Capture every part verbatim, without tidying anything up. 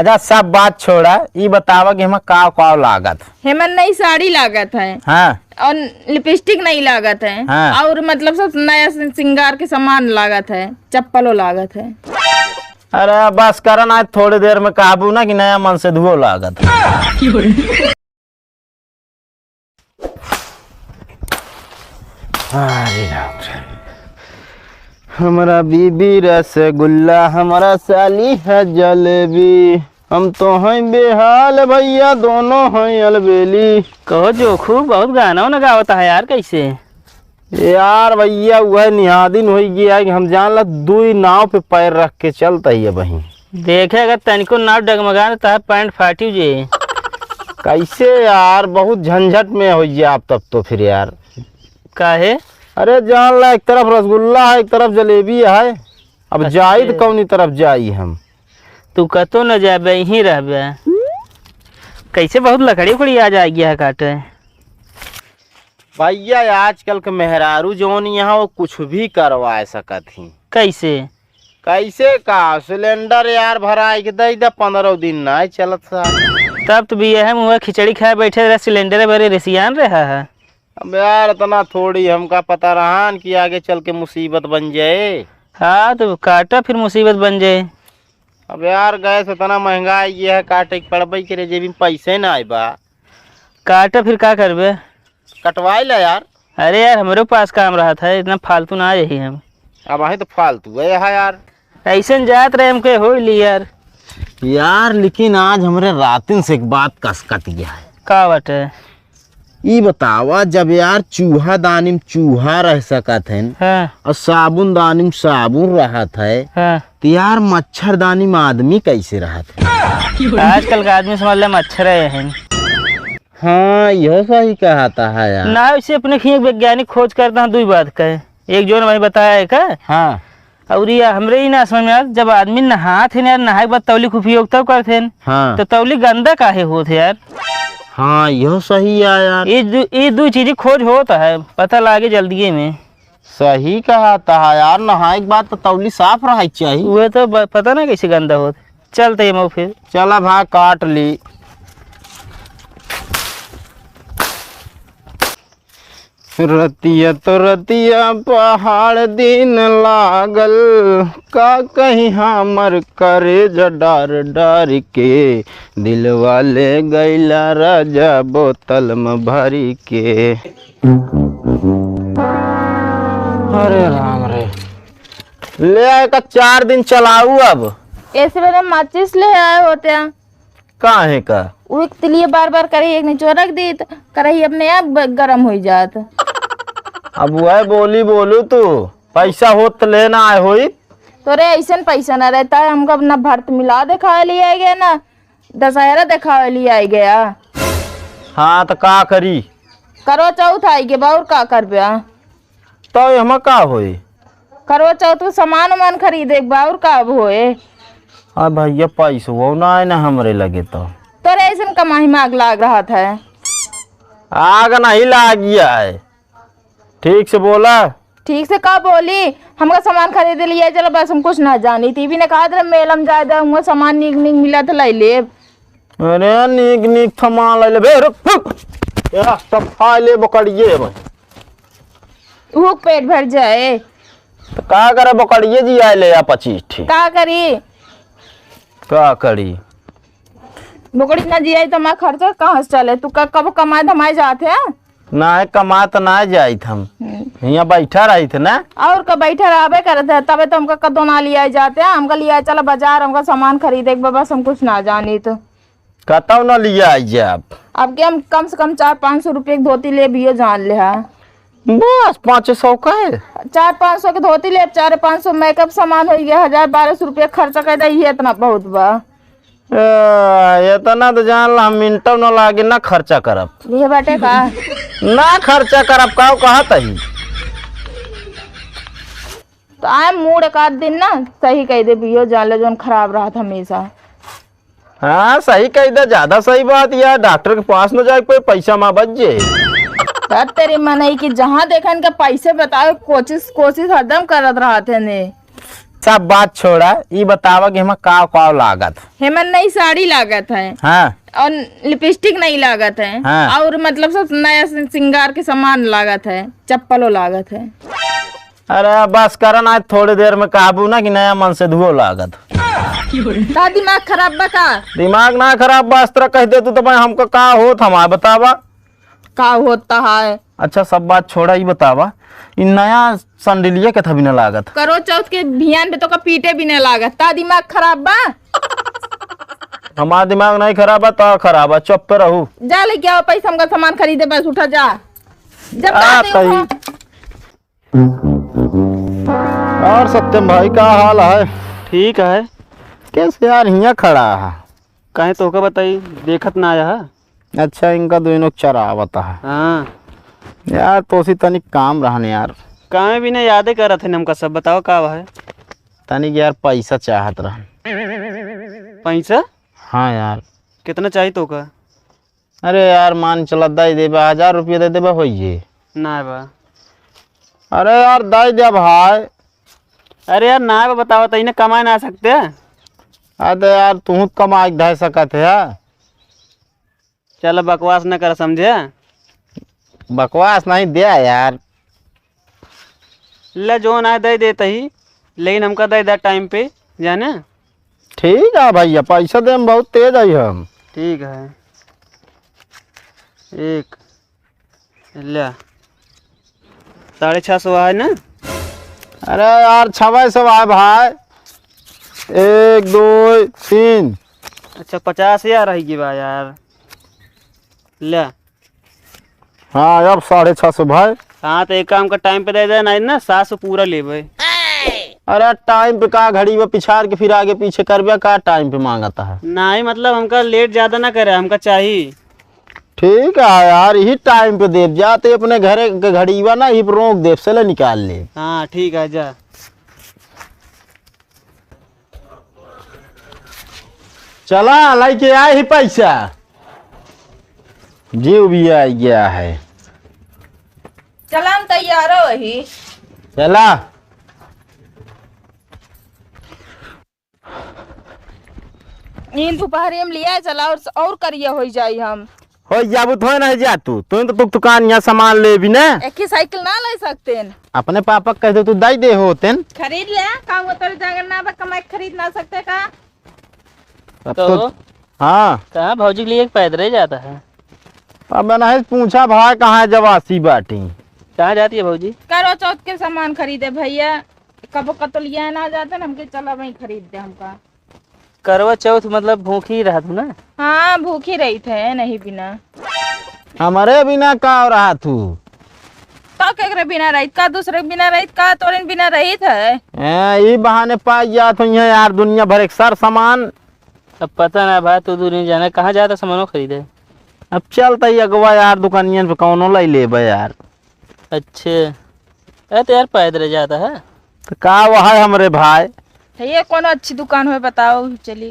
अच्छा, सब बात छोड़ा, ई बतावा कि हमें काव काव लागत? हेमन नई साड़ी लागत है। हाँ। और लिपस्टिक नई लागत है। हाँ। और मतलब सब नया सिं-, सिंगार के सामान लागत है, चप्पलो लागत है। अरे बस करा ना, थोड़ी देर में कहबू ना कि नया मन से धुओ लागत है। अरे राम रे। हमरा बीबी रसगुल्ला, हमरा साली है जलेबी। हम तो हैं बेहाल भैया, दोनों हैं अलबेली। कहो जोखू, बहुत गाना वाना गावत है यार, कैसे? यार भैया, वह निहादिन होइ गया है कि हम जान ला दुई नाव पे पैर रख के चलत ही अब ही। देखे, अगर तनिको नाव डगमगान, तो पैंट फाटियो जे। कैसे यार, बहुत झंझट में होइ गया आप तब तो फिर यार। काहे? अरे जान ला, एक तरफ रसगुल्ला है, एक तरफ जलेबी है, अब अच्छा। जाई तो कौनी तरफ जाई हम? तू कतो न जाबे, यहीं रहबे। कैसे बहुत लकड़ी उकड़ी आ जाएगी है काटे। भैया, आजकल के मेहरारू जौन यहाँ, वो कुछ भी करवा सकत ही। कैसे? कैसे का? सिलेंडर यार भराई के दे दे, पन्द्रह दिन ना चलत सा। तब तो भी यह मुँह खिचड़ी खाए बैठे रहे, सिलेंडर भरे रिसियान रहा है। अब यार, इतना थोड़ी हमका पता रहन कि आगे चल के मुसीबत बन जाए। हाँ, तो काटा फिर मुसीबत बन जाए। अब यार, गैस इतना महंगा है, ये है, काटे के पड़बे करे, जेबी में पैसे ना आए बा। काटा फिर का करबे? कटवाई ला यार। अरे यार, हमरे पास काम रहत है, इतना फालतू ना यही हम। अब आहे तो फालतू है यहाँ यार। ऐसन जात रहे हमके हो ली यार। यार, लेकिन आज हमरे रातिन से एक बात कसकत गया है। का बात है? ई बतावा, जब यार चूहा दानी में चूहा रह सकत है, हाँ। और साबुन दानी में साबुन रहत है, हाँ। तो यार मच्छरदानी में आदमी कैसे रहत है? आजकल का आदमी समझ ले मच्छर है। हाँ, यह सही कहत है यार। ना, इसे अपने खिए वैज्ञानिक खोज करता है, दुई बात कहे। एक जोन भाई बताया है का? हाँ। और ये हमरे ही ना समझ में आत, जब आदमी नहात है ना यार, नहाए के बाद तौली के उपयोग तब करत है। हाँ। तो तौली गंदा काहे होत है यार? हाँ, यह सही है यार। ये दू, ये दू चीज खोज होत है, पता लागे जल्दिये में। सही कहत है यार, नहाए के बाद तो तौली साफ रहे के चाही। वह तो ब-, पता ना कैसे गंदा होत। चलते हैं मऊ फिर। चला भा काट ली। रतिया तो रतिया पहाड़ दिन लागल, का कहीं हमर करेज डार डार के, दिलवा ले गइला राजा बोतल में भरी के। अरे राम रे, ले आए का चार दिन चलाऊ अब। ऐसे वाला माचिस ले आए होते हैं। काहे का? वो एक तिलिये बार बार करही एक नीचे रख दी तो करही अपने आप ब-, गरम हो जात। अब वह बोली बोलू तू, पैसा होत तो लेना आए होई। तोरे ऐसन पैसा ना रहता है, हमका अपना भरत मिला दिखावे लिए आए गया ना, दशहरा दिखावे लिए आए गया। हाँ तो का करी? करवा चौथ आई के बा, और का करबे? तो एहमा का होई? करवा चौथ के सामान उमान खरीदे के बा, और का अब होए? आ भैया, पैसो ना है ना हमरे लगे तो। तोरे ऐसन कमाही में आग लाग रहत है। आग नहीं लागिया है, ठीक से बोला। ठीक से का बोली? हमका सामान खरीदे लिए चलो, बस हम कुछ ना जानी। टीवी ने कहा तेरे मेलम जाए दे, हमका सामान नीक नीक मिला तो लाई लेब। अरे नीक नीक सामान लाई लेब। ए, रुक, रुक। ए, सब खाए ले बकरिए भाई। वो पेट भर जाए। तो का करे, बकरिए जी आए ले या पच्चीस ठी। का करी? का करी? बकरी ना जी आई तो हमारा खर्चा कहाँ से चले? तू क-, कब कमाए धमाए जात है? ना है, कमाए तो ना जाइत हम। हम्म। हियाँ बैठा रहित ना। और का, बैठा रहबे करत है, तबे तो हमका कदो ना लिया जाते हैं। हमका लिया चला बाजार, हमका सामान खरीदे के बा, बस हम कुछ ना जानी तो। कतौ न लिया आई जाब। अब के हम कम से कम चार पाँच सौ रुपये के धोती लेब, इहो जान ले हा। बस पाँच सौ का है? चार पाँच सौ के धोती लेब, चार पाँच सौ मेकअप सामान हो गया, हजार बारह सौ रुपया खर्चा कर दे, ये इतना बहुत बा। ए, इतना तो जान ला, हम मिनटों न लागे ना खर्चा करब। ये बाटे का? ना खर्चा करब, का कहत ही? तो आए मूड एक आध दिन ना सही कह दे, बियो जान ले, जोन खराब रहत हमेशा। हाँ, सही कह दे, ज्यादा सही बात यार, डॉक्टर के पास न जाए, कोई पैसा मा बच जे। तब तेरी मनई की जहाँ देखन के पैसे बतावे, कोशिश, कोशिश हरदम करत रहत है ने। सब बात छोड़ा, ई बतावा कि हमें का का लागत? हेमन नई साड़ी लागत है। हाँ। और लिपस्टिक नहीं लागत है। हाँ। और मतलब सब नया सि-, सिंगार के सामान लागत है, चप्पलो लागत है। अरे बस करा ना, थोड़ी देर में कहबू ना कि नया मन से धुओ लागत। का दिमाग खराब बा का? दिमाग ना खराब बा, इस तरह कह दे तू तो भाई हमका का होत हमार बतावा। का होता है? अच्छा, सब बात छोड़ा, ई बतावा, ई नया संडिलिया के थबी न लागत। करो चौथ के भियान पे तो का पीटे भी न लागत। ता दिमाग खराब बा? हमार दिमाग नहीं खराब बा, ता खराब बा, चुप पे रहू। जा लेके आओ पैसा, हमका सामान खरीदे, बस उठा जा। जब आ, जाते हो तई। और सत्यम भाई, का हाल है? ठीक है। कैसे यार हियाँ खड़ा है? काहे तोहका बताई, देखत ना आया है? अच्छा, इनका दोनों चरावत है। हाँ। यार, तोसी तनिक काम रहन यार। कामे भी ना यादे करत है हमका सब, बताओ का है? तनिक यार, पैसा चाहत रहन। पैसा? हाँ यार। कितना चाहिए तोहका? अरे यार, मान चला, दे देबा, हजार रुपया दे देबा, होइए। ना बा। अरे यार, दे दे भाई। अरे यार, ना बा, बतावा, तई ने कमाए ना सकते? अरे यार, तू कमाए के धै सकत है। चल, बकवास न कर, समझे? बकवास नहीं दे यार। ले, जौन आए दे देत ही, लेकिन हमका दे दे टाइम पे, जाने? ठीक है भैया, पैसा दे में बहुत तेज आई हम। ठीक है। एक, ले, साढ़े छः सौ है ना? अरे यार, छवे सौ है भाई। एक, दो, तीन। अच्छा, पचास हजार रह गई बा यार। ले। हाँ, अब साढ़े छः सौ भाई। हाँ, तो एक काम कर, टाइम पे दे दे, नहीं ना, सात सौ पूरा लेबे। अरे, टाइम पे का घड़ी में पिछाड़ के फिर आगे पीछे करबे, का टाइम पे मांगता है? नहीं, मतलब, हमका लेट ज्यादा ना करे, हमका चाहिए। ठीक है यार, यही टाइम पे देब जाते, अपने घरे के घड़ीवा ना, यही पे रोक देब, से ले निकाल ले। हाँ, ठीक है, जा। चला, लेके आए ही पैसा। जीव भी आ गया है। चला, हम तैयार हो ही। चला। नींद दोपहरे में लिया चला और, और करिया हो जाई हम। हो जाबू तो ना जा तू, तू तो तुक दुकान यहाँ सामान ले भी ना। एक ही साइकिल ना ले सकते हैं। अपने पापा के कह दे तू दाई दे होते हैं। खरीद ले, काम होता है, जागर ना बा, कमाई के खरीद ना सकते का? अब तो तो, हाँ। कहाँ भौजी के लिए एक पैदल ही जाता है। अब मैंने पूछा भाई कहाँ जवासी बाटी। कहाँ जाती है भौजी? करवा चौथ के सामान खरीदे भैया, कबो कतलिया ना जाते ना, हमके चला वहीं खरीद दे हमका। करवा चौथ मतलब भूखी रहत हूँ ना? हाँ, भूखी रही थे, नहीं बिना। हमारे बिना का रहा तू? तो केकरे बिना रहित का? दूसरे के बिना रहित का? तोरे बिना रहित है। ए, ई बहाने पाई जात हुई है यार, दुनिया भर एक सर सामान। अब पता ना भाई, तू दूर नहीं जाना, कहाँ जाता सामानो खरीदे? अब चलता ही अगवा यार, दुकानियन पे कौनो लाई लेबे यार। अच्छे। ए, तो यार पैदल जाता है। तो का वह है हमरे भाई? है ये कौनो अच्छी दुकान हो बताओ, चली।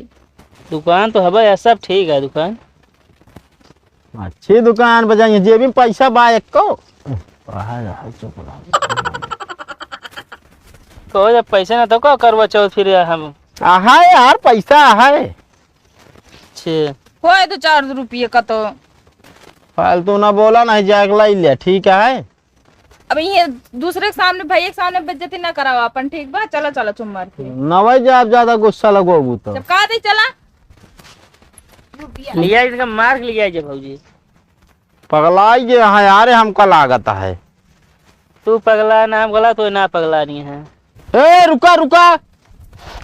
दुकान तो हबे यार, सब ठीक है दुकान। अच्छी दुकान बजाई, जेबी में पैसा बा एको। कहो जब पैसा ना तो का करवा चौथ फिर यार हम। आहा यार, पैसा आहा है। छे। होए दो चार रुपये का तो। फालतू ना बोला, नहीं जाके लाई ले, ठीक है? अब ये दूसरे के सामने, भैया के सामने बेइज्जती ना कराओ अपन, ठीक बा? चलो, चलो, चुप मार के। नवई जाब, ज्यादा गुस्सा लगोबू तो। जब कहा दे चला। लिया इनका मार के लिया जे भौजी। पगलाई जे हाँ यार, हमका लागत है। तू पगला ना, हम गला तो ना पगला नहीं है। ए, रुका, रुका।